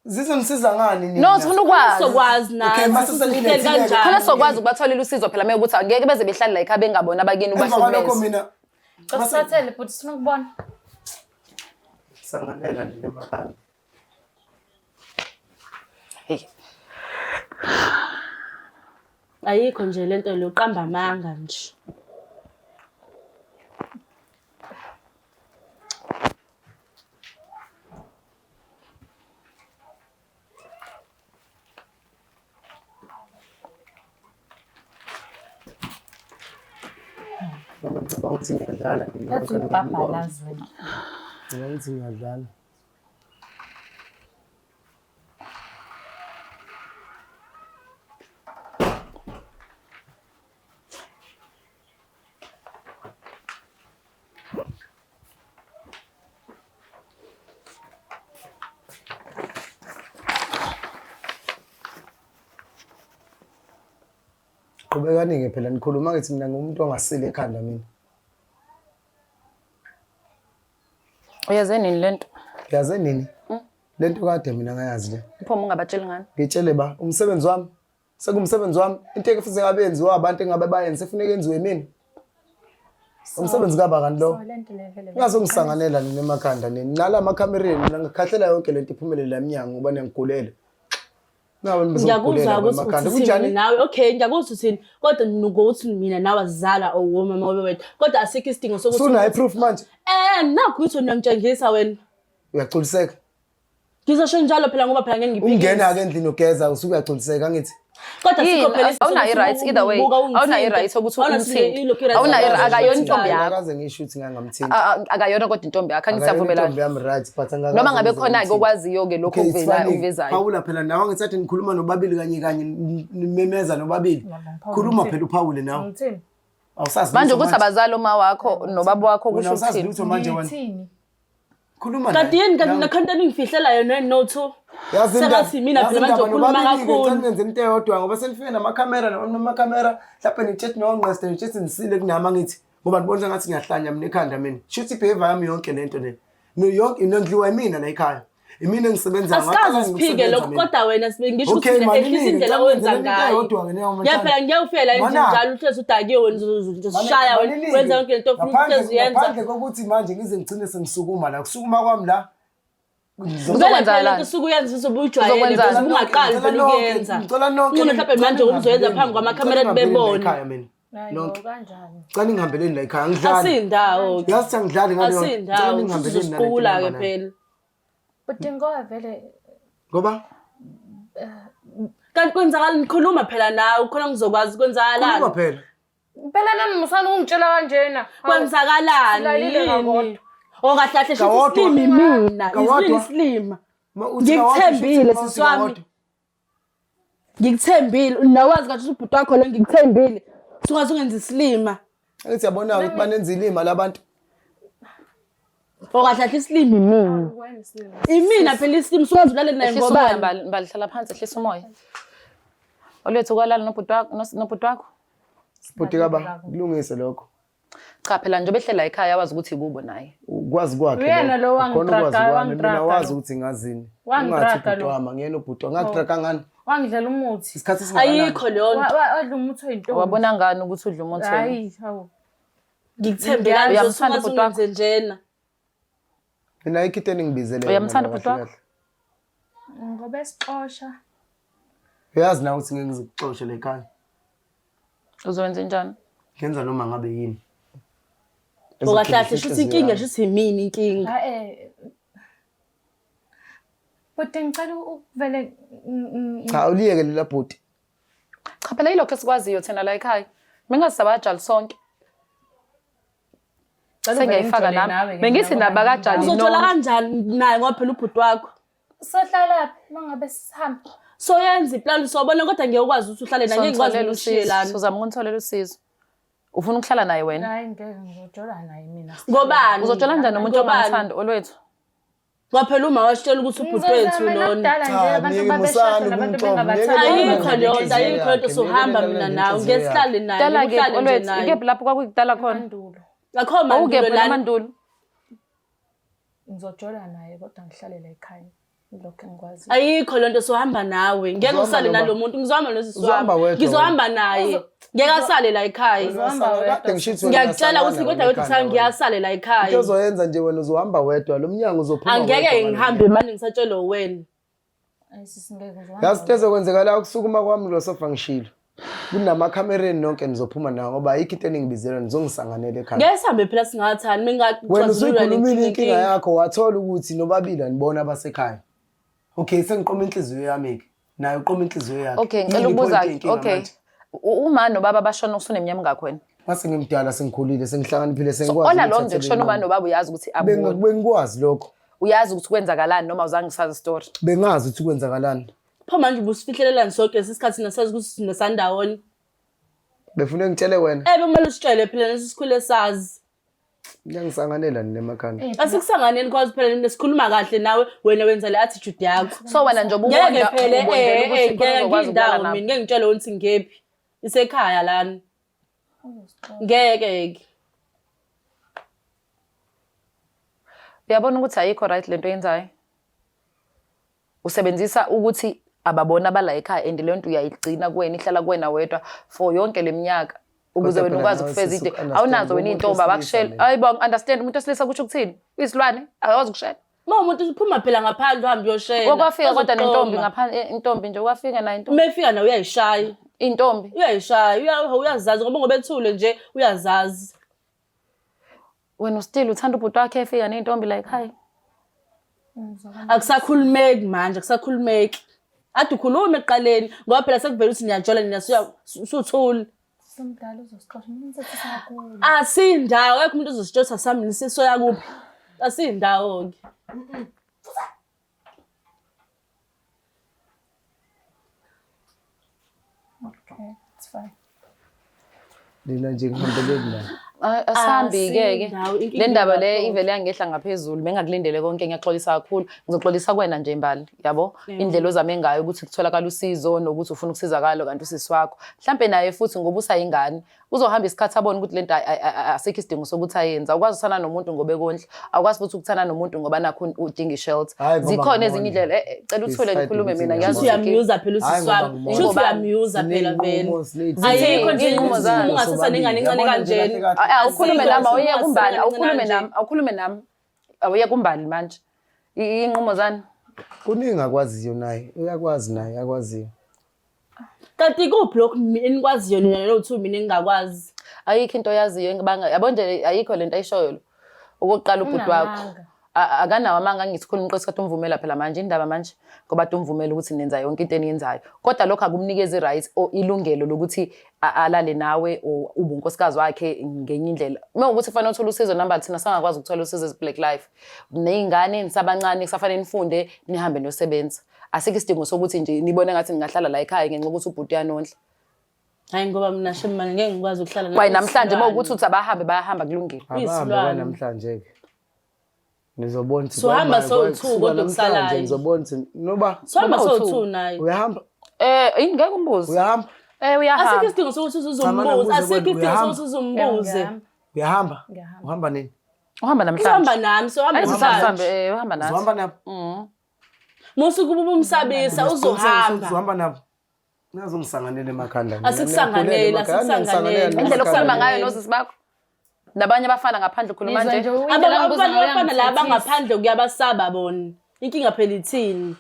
Speaker 2: Zizongisiza ngani nina?
Speaker 1: No, sifuna ukwazi.
Speaker 4: Sokwazi nathi.
Speaker 2: Okay, mase
Speaker 4: sihleli
Speaker 2: senilethile-ke.
Speaker 4: kanjani.
Speaker 1: Khona sokwazi ukubatholela usizo phela mekuthi angeke beze behlale la ekhaya bengabona abakini
Speaker 2: Emva kwalokho
Speaker 1: ubahlukumeze.
Speaker 2: mina
Speaker 3: Cela sithathele bhuti sifuna ukubona.
Speaker 2: sanganela nje emakhaya.
Speaker 1: Hey.
Speaker 4: Ayikho nje lento le uqamba amanga nje.
Speaker 2: Ngicabanga ukuthi ngiyadlala mina.
Speaker 3: Ngathi ubhabhalazi wena.
Speaker 2: Ngicabanga ukuthi ngiyadlala. Qhubekani-ke phela nikhuluma ngithi mina ngumuntu ongasile ekhanda mina.
Speaker 1: Uyaze nini lento?
Speaker 2: Yaze nini? Lento kade mina ngayazi le.
Speaker 1: Uphuma ungabatsheli ngani?
Speaker 2: Ngitshele ba umsebenzi wami sekumsebenzi wami into ekufuze ngabe yenziwa abantu engabe bayenze sefuneka yenziwe mina. Umsebenzi kaba kanti lo.
Speaker 3: So lento le vele.
Speaker 2: Ngazongisanganela nina emakhanda nini. Nala amakhamereni mina ngikhahlela yonke lento iphumelele la emnyango ngoba niyangigulela. Nawe
Speaker 4: Ngiyakuzwa
Speaker 2: nibezongigulela
Speaker 4: ukuthi
Speaker 2: emakhanda.
Speaker 4: uthini
Speaker 2: Kunjani?
Speaker 4: nawe. Okay, ngiyakuzwa uthini. Kodwa ngokuthi mina nawe asizalwa owomama wethu. Kodwa asikho isidingo sokuthi
Speaker 2: Usunayo proof manje?
Speaker 4: Eh, nakho ukuthi wena uyangitshengisa wena.
Speaker 2: Uyagculiseka.
Speaker 4: Ngizosho njalo phela ngoba phela ngeke ngiphikise.
Speaker 2: Ungena-ke endlini ugeza usuke uyagculiseka angithi.
Speaker 4: Kodwa
Speaker 1: Yini?
Speaker 4: sikho phela isidingo
Speaker 1: Awunayo i-right
Speaker 4: sokuthi
Speaker 1: either way.
Speaker 4: ubuka ungithinte.
Speaker 1: Awunayo i-right ukuthi
Speaker 4: Awunayo
Speaker 1: umthinte.
Speaker 4: ilokhu i-right
Speaker 1: Awunayo
Speaker 4: yokuthi
Speaker 1: akayona
Speaker 4: ungithinte.
Speaker 1: intombi yakho.
Speaker 2: Akaze ngisho ukuthi ngangamthinta.
Speaker 1: Akayona kodwa intombi yakho angithi
Speaker 2: Akayona
Speaker 1: siyavumelana.
Speaker 2: intombi yami right but angakaze
Speaker 1: Noma ngabe
Speaker 2: ngize
Speaker 1: khona-ke
Speaker 2: ngimthinte.
Speaker 1: okwaziyo-ke lokhu
Speaker 2: Okay, it's funny.
Speaker 1: okuvezayo.
Speaker 2: Phawula phela nawe angithi nikhuluma nobabili kanye kanye nimemeza nobabili. Khuluma phela uphawule nawe.
Speaker 3: Ngithini?
Speaker 2: Awusazi
Speaker 1: Manje
Speaker 2: lutho
Speaker 1: ukuthi abazali uma wakho nobaba wakho
Speaker 2: Wena
Speaker 1: kusho
Speaker 2: awusazi
Speaker 1: ukuthini?
Speaker 2: lutho manje wena.
Speaker 3: Ngithini?
Speaker 2: Khuluma
Speaker 4: Kanti
Speaker 2: naye.
Speaker 4: yini kanti
Speaker 2: Nawe.
Speaker 4: nakhona into eningifihlela yona no two.
Speaker 2: Yazi indaba-
Speaker 4: Sengathi mina
Speaker 2: yazi
Speaker 4: phela manje
Speaker 2: indaba
Speaker 4: ukhuluma
Speaker 2: nobabili-ke,
Speaker 4: kakhulu.
Speaker 2: ngicela nenze into eyodwa ngoba senifike namakhamera namakhamera mhlawumbe nitshethi nongqeste nitshethi nisile kunami angithi ngoba ndibona sengathi ngiyahlanya mina ekhanda mina. Shuthi i-behavior yami yonke lento le. Mina yonke inondliwa yimina la ekhaya. Imina engisebenzayo.
Speaker 4: Asikaze
Speaker 2: ngaqala
Speaker 4: siphike
Speaker 2: ngokusebenza
Speaker 4: lokho
Speaker 2: mina.
Speaker 4: kodwa wena sibe ngisho
Speaker 2: Okay,
Speaker 4: ukuthi
Speaker 2: mani
Speaker 4: ehlisa
Speaker 2: nini,
Speaker 4: indlela
Speaker 2: ngicela
Speaker 4: owenza
Speaker 2: nenzele into
Speaker 4: ngayo.
Speaker 2: eyodwa-ke leyo
Speaker 4: Ya
Speaker 2: mntana.
Speaker 4: phela ngiyawufela endlini
Speaker 2: Mana.
Speaker 4: njalo uhlezi udakiwe wena uzoshaya wena
Speaker 2: Maningi.
Speaker 4: wenza yonke lento ofuna
Speaker 2: Ngaphandle-
Speaker 4: uhlezi uyenza.
Speaker 2: Ngaphandle kokuthi manje ngize ngigcine sengisukuma la. Kusukuma kwami la.
Speaker 4: Vele phela
Speaker 1: Uzokwenzakalani?
Speaker 4: lento usuke uyenza uzobe uyijwayele
Speaker 1: Uzokwenzani?
Speaker 4: bese ungaqali vele ukuyenza.
Speaker 2: Ngicela nonke.
Speaker 4: Ngcono mhlawumbe manje ngoba uzoyenza phambi kwamakhamera bebone.
Speaker 2: Ekhaya mina.
Speaker 3: Hayi
Speaker 2: Nonke.
Speaker 3: bo kanjani?
Speaker 2: Ngicela ningihambeleni la ekhaya. Angidlali.
Speaker 4: Asindawo.
Speaker 2: Yazi ukuthi angidlali ngaleyo. Ngicela
Speaker 4: Asindawo.
Speaker 2: ningihambeleni nale nto
Speaker 4: Uzoziqula-ke
Speaker 2: enihamba nayo.
Speaker 4: phela.
Speaker 3: Bhuti ngoba vele
Speaker 2: Ngoba
Speaker 4: Kanti kwenzakala nikhuluma phela nawe khona ngizokwazi
Speaker 2: khuluma
Speaker 4: kwenzakalani.
Speaker 2: phela.
Speaker 3: Phela nani musani ukungitshela kanjena. Hawu,
Speaker 4: Kwenzakalani?
Speaker 3: Silalile
Speaker 4: Yini?
Speaker 3: kakodwa.
Speaker 4: O kahle kahle shuthi
Speaker 2: Kawodwa.
Speaker 4: isilima imina.
Speaker 2: Kawodwa.
Speaker 4: Isilima isilima.
Speaker 2: Ma uthi kawodwa,
Speaker 4: Ngikuthembile
Speaker 2: shuthi
Speaker 4: sisi wami.
Speaker 2: kawodwa.
Speaker 4: Ngikuthembile. Nawazi kahle ukuthi ubhuti wakho lo ngikuthembile. Sungaze ungenza isilima.
Speaker 2: Angithi yabona ukuthi banenza ilima labantu.
Speaker 4: O kahle kahle isilima imina.
Speaker 3: Wena isilima.
Speaker 4: Imina phela isilima sungaze ulale naye
Speaker 1: Ehlisa umoya
Speaker 4: ngobani?
Speaker 1: Mbali, Mbali hlala phansi ehlisa umoya. Olwethu kwalala nobhuti wakho nobhuti wakho.
Speaker 2: Bhuti kaba kulungise lokho.
Speaker 1: Cha phela njengoba ehlela ekhaya wazi ukuthi kubo naye.
Speaker 2: Ukwazi kwakhe.
Speaker 3: Uyena
Speaker 2: lokho.
Speaker 3: lo
Speaker 2: Akukhona ukwazi
Speaker 3: wangidraga,
Speaker 2: kwami. Mina
Speaker 3: wangidraga
Speaker 2: wazi
Speaker 3: lo.
Speaker 2: ukuthi ngazini.
Speaker 3: Wangidraga
Speaker 2: Ungathi ubhuti
Speaker 3: lo.
Speaker 2: wami angiyena ubhuti wami. Ngakudraga ngani?
Speaker 3: Wangidlela umuthi.
Speaker 2: Isikhathi esingakanani?
Speaker 4: Ayikho leyo nto.
Speaker 3: Wadla umuthi oyintombi.
Speaker 1: Wabona ngani ukuthi udla umuthi wena?
Speaker 3: Hayi, hawu.
Speaker 4: Ngikuthembe kanje
Speaker 1: Uyamthanda
Speaker 4: sungaze
Speaker 1: ubhuti wakho?
Speaker 4: ungenze njena.
Speaker 2: Mina ayikho into eningibizele yona
Speaker 1: Uyamthanda
Speaker 2: mina
Speaker 1: ubhuti
Speaker 2: kahle
Speaker 1: wakho?
Speaker 2: kahle.
Speaker 3: Ngoba esixosha.
Speaker 2: Uyazi nawe ukuthi ngeke ngizikuxoshe la ekhaya.
Speaker 1: Uzowenza njani?
Speaker 2: Ngenza noma ngabe yini.
Speaker 4: O kahle kahle shuthi inkinga shuthi imina inkinga.
Speaker 3: Ha eh. Bhuti ngicela ukuvele
Speaker 2: Cha uliyeke lela bhuti.
Speaker 1: Cha phela yilokho esikwaziyo thina la ekhaya. Mingasabajali sonke.
Speaker 3: Cela uvele
Speaker 1: Sengiyayifaka
Speaker 3: ngijole
Speaker 1: nami.
Speaker 3: nawe ke
Speaker 1: Bengithi
Speaker 3: mina ngoba
Speaker 1: nabakajali
Speaker 4: Uzojola
Speaker 1: nonke.
Speaker 4: kanjani naye ngoba phela ubhuti wakho.
Speaker 3: Sohlalaphi mangabe sihamba?
Speaker 4: Soyenza iplani sobona kodwa ngeke ukwazi ukuthi uhlale naye ngeke ngikwazi
Speaker 1: Sonitholela
Speaker 4: ukushiye
Speaker 1: usizo.
Speaker 4: lana.
Speaker 1: Sozama ukunitholela usizo. Ufuna ukuhlala naye wena?
Speaker 3: Hayi ngeke ngizojola naye mina.
Speaker 4: Ngobani?
Speaker 1: Uzojola kanjani nomuntu
Speaker 4: Ngobani?
Speaker 1: ongamthandi olwethu?
Speaker 4: Ngoba phela uma wasitshela ukuthi ubhuti wethu
Speaker 3: Ngizozama
Speaker 4: lona.
Speaker 3: nakudala nje
Speaker 2: Cha,
Speaker 3: abantu
Speaker 2: myeke,
Speaker 3: babeshada
Speaker 2: musani
Speaker 3: nabantu
Speaker 2: ukumxova, myeke
Speaker 3: bengabathandi.
Speaker 4: Ayikho leyo nto, ayikho leyo nto
Speaker 2: Yakhe,
Speaker 4: sohamba
Speaker 2: myeke
Speaker 4: mina
Speaker 2: lana
Speaker 4: nawe.
Speaker 2: nenhliziyo
Speaker 4: Ngeke sihlale naye,
Speaker 1: Kudala
Speaker 4: ngeke
Speaker 1: kephi
Speaker 4: uhlale nje
Speaker 1: olwethu?
Speaker 4: naye.
Speaker 1: Ikephi lapho kwakuyikudala khona?
Speaker 3: Mandulo.
Speaker 4: Akho mandulo
Speaker 1: Wawukephi
Speaker 4: lana.
Speaker 1: emandulo?
Speaker 3: Ngizojola naye kodwa ngihlale la ekhaya. Lokho engikwaziyo.
Speaker 4: Ayikho lento sohamba nawe. Ngeke
Speaker 2: Uzohamba
Speaker 4: usale
Speaker 2: noma-
Speaker 4: nalo muntu, ngizohamba nosisi
Speaker 2: Uzohamba
Speaker 4: wami.
Speaker 2: wedwa
Speaker 4: Ngizohamba naye. Ngeke asale la ekhaya.
Speaker 3: Uzohamba wedwa.
Speaker 2: Kade ngisho ukuthi wena
Speaker 4: Ngiyakutshela ukuthi
Speaker 2: uyasangana
Speaker 4: kodwa
Speaker 2: wena
Speaker 4: kodwa
Speaker 2: ekhanda wena.
Speaker 4: ngiyasale la
Speaker 2: Into
Speaker 4: ekhaya.
Speaker 2: ozoyenza nje wena uzohamba wedwa lo mnyango uzophuma
Speaker 4: Angeke
Speaker 2: wedwa
Speaker 4: ngihambe manje ngisatshelwe wena.
Speaker 3: Ayi sisi ngeke uzohamba.
Speaker 2: Yazi into ezokwenzeka la ukusukuma kwami lo sofa ngishilo. Kunamakhamereni nonke nizophuma nawo ngoba ayikho into eningibizela nizongisanganela ekhaya.
Speaker 4: Ngeke sihambe phela singathani
Speaker 2: Wena
Speaker 4: mingaxazulula
Speaker 2: usuyikhulumile inkinga
Speaker 4: lenkinga.
Speaker 2: yakho wathola ukuthi nobabili anibona abasekhaya. Okay, sengiqoma inhliziyo yami ke. Naye uqoma inhliziyo yakhe.
Speaker 1: Okay, ngicela
Speaker 2: Yini
Speaker 1: ukubuza
Speaker 2: i-point yenkinga
Speaker 1: okay.
Speaker 2: manje?
Speaker 1: Uma nobaba bashona usuneminyaka emingakhi wena?
Speaker 2: Mase ngimdala sengikhulile sengihlakaniphile sengikwazi.
Speaker 1: Ola lo nje
Speaker 2: ukuthathela
Speaker 1: kushona uma
Speaker 2: inqumo.
Speaker 1: nobaba uyazi ukuthi abona.
Speaker 2: Bengikwazi lokho.
Speaker 1: Uyazi ukuthi kwenzakalani noma uzange usazi story.
Speaker 2: Bengazi ukuthi kwenzakalani.
Speaker 4: Pho manje ubusifihlelelani sonke lesikhathi nasazi ukuthi sinesandawonye.
Speaker 2: Befuna ngitshele wena.
Speaker 4: Eh bekumele usitshele phela nesikhule sazi.
Speaker 2: Ngiyangisanganela nina emakhanda.
Speaker 4: Asikusanganeni kwazi phela nina sikhuluma kahle nawe wena wenza le attitude yakho.
Speaker 1: So wena njengoba
Speaker 4: Ngeke
Speaker 1: ubonda
Speaker 4: phela
Speaker 1: ubondela
Speaker 4: eh
Speaker 1: ukuthi
Speaker 4: eh
Speaker 1: khona
Speaker 4: ngeke
Speaker 1: uzokwazi ukulala
Speaker 4: ngindawo
Speaker 1: nabo.
Speaker 4: mina ngeke ngitshele ukuthi ngephi. Isekhaya lana. Ngeke ke.
Speaker 1: Uyabona ukuthi ayikho right lento oyenzayo. Usebenzisa ukuthi ababona abala ekhaya and leyo nto uyayigcina kuwena ihlala kuwena wedwa for yonke leminyaka ukuze
Speaker 2: Kodwa
Speaker 1: wena
Speaker 2: phela
Speaker 1: ukwazi
Speaker 2: nawe
Speaker 1: ukufeza
Speaker 2: sisi
Speaker 1: into
Speaker 2: uku-understand
Speaker 1: awunazo wena
Speaker 2: umuntu
Speaker 1: iy'ntombi
Speaker 2: wesilisa
Speaker 1: abakushela
Speaker 2: mina.
Speaker 1: hayi bo understand umuntu wesilisa kusho ukuthini uyisilwane akakwazi ukushela
Speaker 4: Uma umuntu uphuma phela ngaphandle uhambe uyoshela.
Speaker 1: okwafika kodwa nentombi
Speaker 4: Uzoqoma.
Speaker 1: ngaphandle intombi nje okwafika nayo intombi
Speaker 4: Uma efika nawe uyayishaya.
Speaker 1: intombi
Speaker 4: Uyayishaya, uyazazi ngoba ngoba ethule nje uyazazi.
Speaker 1: Wena ustill uthanda ubhuti wakhe efika ney'ntombi la ekhaya.
Speaker 4: Akusakhulumeki manje, akusakhulumeki. Ade ukhulume ekuqaleni ngoba phela sekuvele ukuthi niyajola nina suthule.
Speaker 3: Somdala uzosixosha mina ngithathisa kakhulu.
Speaker 4: Asindawo, akekho umuntu ozositshela ukuthi asambe sisoya kuphi. Asindawo-ke.
Speaker 3: Okay, it's fine.
Speaker 2: Lina nje ngihambeleni la.
Speaker 1: Asihambi-ke ke
Speaker 4: Asindawo, inkinga
Speaker 1: le ndaba le
Speaker 4: ilapho.
Speaker 1: ivele yangehla ngaphezulu bengakulindele konke ngiyaxolisa kakhulu ngizoxolisa kuwena nje Mbali yabo indlela ozame ngayo ukuthi kutholakala usizo nokuthi ufuna ukusizakala kanti usisi wakho mhlampe naye futhi ngoba usayingane uzohamba isikhathi abone ukuthi lento asikho isidingo sokuthi ayenze awukwazi ukuthanda nomuntu ngoba ekondla awukwazi futhi ukuthanda nomuntu ngoba nakho udinga i-shelter
Speaker 2: Hhayi, ngoba
Speaker 1: zikhona
Speaker 2: ngibona.
Speaker 1: ezinye indlela cela uthule
Speaker 2: Decide
Speaker 1: ngikhulume
Speaker 2: ukuthi
Speaker 1: mina ngiyazi
Speaker 4: Shuthi
Speaker 1: ukuthi
Speaker 4: uyamyuza phela
Speaker 2: Hhayi,
Speaker 4: usisi
Speaker 2: ngoba
Speaker 4: wami.
Speaker 2: ngibona.
Speaker 4: Shuthi uyamyuza phela vele.
Speaker 2: Siney'nqumo, siney'nqumo.
Speaker 4: Ayikho nje
Speaker 1: Iy'nqumo zami.
Speaker 4: ungasasa nengane encane
Speaker 2: Yabona nje
Speaker 4: kanjena.
Speaker 2: kahle kahle.
Speaker 1: Awukhulume
Speaker 4: Asikho
Speaker 1: nami awuye
Speaker 4: isinqumo
Speaker 1: kumbali
Speaker 4: sinengane
Speaker 1: awukhulume
Speaker 4: kanje.
Speaker 1: nami awukhulume nami awuye kumbali manje Iy'nqumo zani
Speaker 2: Kuningi akwaziyo naye. Uyakwazi naye akwaziyo.
Speaker 4: Kanti kuphi lokhu enikwaziyo nina lo-two mina engingakwazi?
Speaker 1: Ayikho into oyaziyo engibanga yabo nje ayikho lento ayishoyo lo. Okokuqala ubhuti wakho.
Speaker 3: Unamanga.
Speaker 1: Akanawo amanga, angithi khona umqosi kade umvumela phela manje indaba manje ngoba kade umvumela ukuthi nenza yonke into eniyenzayo, kodwa lokho akumnikezi i-right or ilungelo lokuthi alale nawe or ube unkosikazi wakhe ngenye indlela. Uma ukuthi kufanele uthole usizo namba, thina sangakwazi ukuthola usizo as Black Life ney'ngane nisabancane, kusafanele nifunde, nihambe niyosebenza. Asikho isidingo sokuthi nje nibone ngathi ningahlala la ekhaya ngenxa yokuthi ubhuti uyanondla.
Speaker 4: Hayi, ngoba mina shem manje ngeke ngikwazi ukuhlala
Speaker 1: Kwaye namhlanje uma ukuthi uthi abahambe, bayahamba, kulungile.
Speaker 2: Abahambe.
Speaker 4: Uyisilwane.
Speaker 2: Namhlanje-ke nizobona ukuthi
Speaker 4: Sohamba sowu-two,
Speaker 2: kusuka
Speaker 4: kodwa
Speaker 2: namhlanje
Speaker 4: kusalayo.
Speaker 2: nizobona ukuthi noba
Speaker 4: Sohamba
Speaker 1: Baba
Speaker 4: sowu-two
Speaker 1: u-two.
Speaker 4: naye.
Speaker 2: Uyahamba?
Speaker 1: Yini, ngeke umbuze.
Speaker 2: Uyahamba?
Speaker 4: Asikho
Speaker 1: Uyahamba.
Speaker 4: isidingo sokuthi
Speaker 2: Cha, mana
Speaker 4: uzumbuze.
Speaker 2: ngibuze
Speaker 4: Asikho
Speaker 2: kwena,
Speaker 4: isidingo
Speaker 2: uyahamba?
Speaker 4: sokuthi uzumbuze.
Speaker 2: Uyahamba?
Speaker 3: Ngiyahamba.
Speaker 2: Uhamba nini?
Speaker 1: Uhamba namhlanje.
Speaker 4: Uhamba nami, sohamba
Speaker 1: Ayi,
Speaker 4: namhlanje.
Speaker 1: sihambe, uhamba nathi.
Speaker 2: Uzohamba nabo?
Speaker 4: Musu kuba ubumsabisa uzohamba.
Speaker 2: Uzohamba nabo? Nazongisanganela emakhanda.
Speaker 4: Asikusanganeli, asikusanganeli.
Speaker 1: Indlela okukhuluma ngayo nosisi bakho nabanye abafana ngaphandle, ukhuluma
Speaker 3: Ngizwa
Speaker 1: nje.
Speaker 3: nje indlela angibuza
Speaker 4: Abafana
Speaker 3: ngayo
Speaker 4: abafana la
Speaker 3: uyangithethisa.
Speaker 4: bangaphandle kuyabasaba bona. Inkinga phela ithini?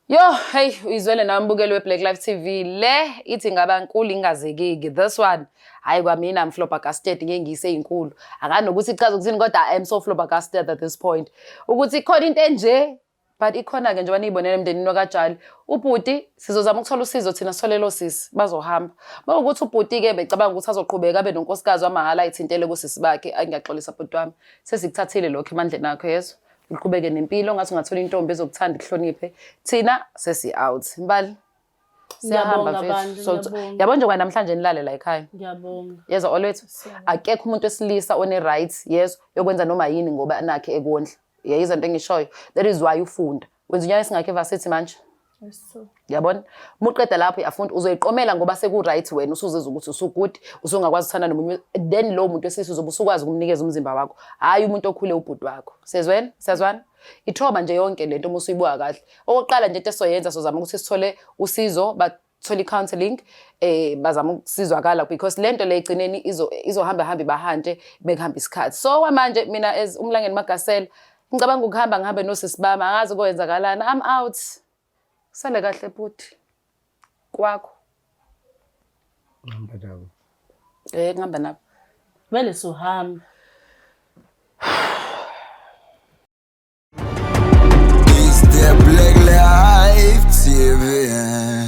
Speaker 1: Yo, hey, uyizwele nawe mbukeli we-Black Life TV. Le ithi ngaba nkulu ingazekeki. This one, hayi kwamina I'm flabbergasted, ngeke ngiyise inkulu. Akanokuthi ichaza ukuthini kodwa I am so flabbergasted at this point. Ukuthi khona into enje, but ikhona-ke njengoba niyibonela emndenini wakaJali. Ubhuti sizozama ukuthola usizo thina, sithole lo sisi bazohamba. Mawukuthi ubhuti-ke becabanga ukuthi azoqhubeka abe nonkosikazi wamahhala ayithintele kusisi bakhe, ayi ngiyaxolisa bhuti wami. Sesikuthathile lokho emandleni akho, yezwa. Uqhubeke nempilo ngathi ungathola intombi ezokuthanda ikuhloniphe. Thina sesi out. Mbali. Siyahamba
Speaker 4: Ngiyabonga
Speaker 1: mfethu.
Speaker 4: bantu,
Speaker 1: So
Speaker 4: ngiyabonga.
Speaker 1: yabo nje kwanamhlanje nilale la ekhaya.
Speaker 4: Ngiyabonga.
Speaker 1: Yezwa Olwethu, akekho umuntu wesilisa one-right, yezwa, yokwenza noma yini ngoba nakhe ekondla. Yayizwa into engishoyo. That is why ufunda. Wenza unyaka esingakho evarsity manje. Yabona? Uma uqeda lapho uyafunda, uzoyiqomela ngoba seku-right wena usuzizwa ukuthi usu-good, usungakwazi ukuthanda nomunye, then lowo muntu wesilisa uzobe usukwazi ukumnikeza umzimba wakho, hhayi umuntu okhule ubhuti wakho. Siyezwena? Siyazwana? Ithoba nje yonke lento uma usuyibuka kahle. Okokuqala nje into esizoyenza, sizozama ukuthi sithole usizo, bathole i-counselling, bazama ukusizwakala because lento le egcineni izohamba hambe bahante bekuhamba isikhathi. So kwamanje mina as uMlangeni Magasela ngicabanga ukuhamba ngihambe nosisi bami, angazi koyenzakalani. I'm out. Sale kahle bhuti. Kwakho.
Speaker 2: Hamba nabo.
Speaker 1: Ngihamba nabo.
Speaker 4: Vele sohamba.
Speaker 5: It's the Black Life TV.